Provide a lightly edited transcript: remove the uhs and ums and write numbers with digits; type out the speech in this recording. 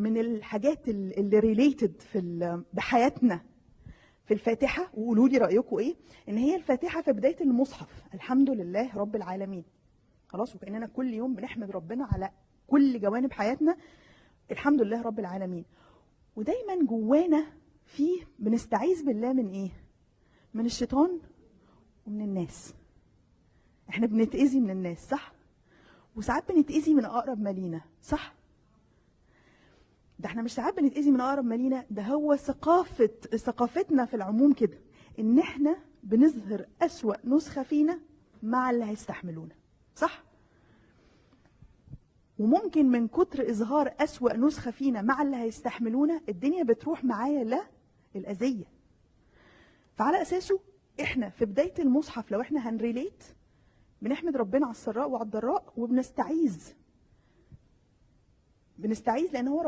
من الحاجات اللي related في بحياتنا في الفاتحة، وقولوا لي رايكم ايه، ان هي الفاتحة في بداية المصحف، الحمد لله رب العالمين. خلاص، وكاننا كل يوم بنحمد ربنا على كل جوانب حياتنا، الحمد لله رب العالمين. ودايما جوانا فيه بنستعيذ بالله من ايه؟ من الشيطان ومن الناس. احنا بنتأذي من الناس، صح؟ وساعات بنتأذي من اقرب ما لينا، صح؟ ده احنا مش ساعات بنتأذي من اقرب ما لينا، ده هو ثقافتنا في العموم كده، ان احنا بنظهر اسوأ نسخة فينا مع اللي هيستحملونا، صح؟ وممكن من كتر اظهار اسوأ نسخة فينا مع اللي هيستحملونا الدنيا بتروح معايا لا الأذية. فعلى اساسه احنا في بداية المصحف لو احنا هنريليت بنحمد ربنا على السراء وعلى الضراء، وبنستعيذ، بنستعيذ لان هو